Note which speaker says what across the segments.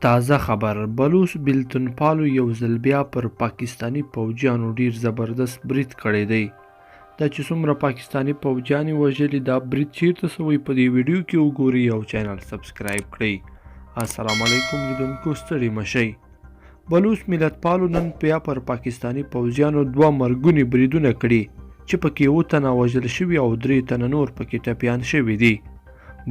Speaker 1: تازه خبر، بلوڅ بیلتونپالو یو ځل بیا پر پاکستاني پوځیانو ډیر زبردست برید کړی دی. دا چې څومره پاکستاني پوځیان یې وژلي، دا برید چیرته سوی، په دې ویډیو کې وګورئ او چینل سبسکرایب کړئ. السلام علیکم لیدونکو، ستړي مه شئ. بلوڅ ملتپالو نن بیا پر پاکستاني پوځیانو دوه مرګوني بریدونه کړي چې پکې اووه تنه وژل شوي او درې تنه نور پکې ټپیان شوي دي.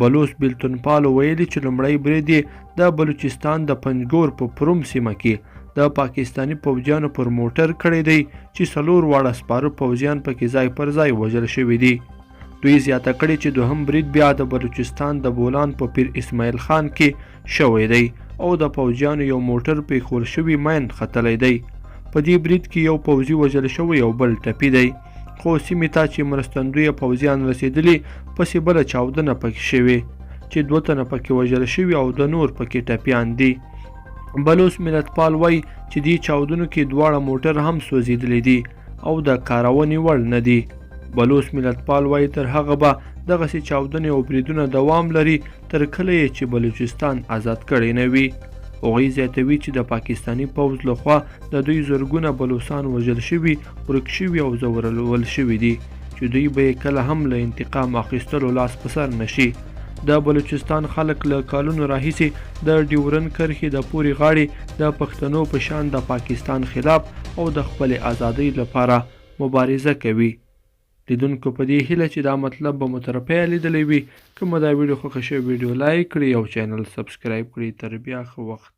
Speaker 1: بلوڅ بیلتونپالو ویلي چې لومړی برید یې د بلوچستان د پنجګور په پروم سیمه کې د پاکستاني پوځیانو پر موټر کړی دی چې څلور واړه سپاره پوځیان پکې ځای پر ځای وژل شوي دي. دوی زیاته کړې چې دوهم برید بیا د بلوچستان د بولان په پیر اسماعیل خان کې شوی دی او د پوځیانو یو موټر پېښول شوي ماین ختلی دی. په دې برید کې یو پوځي وژل شوی او بل ټپي دی. خو سیمې ته چې مرستندویه پوځیان رسېدلي، پسې بله چاودنه پکې شوې چې دوه تنه پکې وژل شوي او د نور پکې ټپیان دي. بلوڅ ملتپال وایي چې دې چاودنو کې دواړه موټر هم سوځېدلي دي او د کارونې وړ نه دي. بلوڅ ملتپال وایي تر هغه به دغسې چاودنې او بریدونه دوام لري تر کله یې چې بلوچستان ازاد کړی نه وي. هغوی زیاتوي چې د پاکستاني پوځ لخوا د دوی زرګونه بلوڅان وژل شوي، ورک شوي او ځورول شوي دي چې دوی به یې کله هم له انتقام اخیستلو لاس په سر نه شي. د بلوچستان خلک له کالونو راهیسې د ډیورن کرښې د پورې غاړې د پښتنو په شان د پاکستان خلاف او د خپلې ازادۍ لپاره مبارزه کوي. لیدونکو په دې هیله چې دا مطلب به مو تر پایه لیدلی وي. که مو دا ویډیو خوښه شوې، ویډیو لایک کړئ او چینل سبسکرایب کړئ. تر بیا ښه وخت.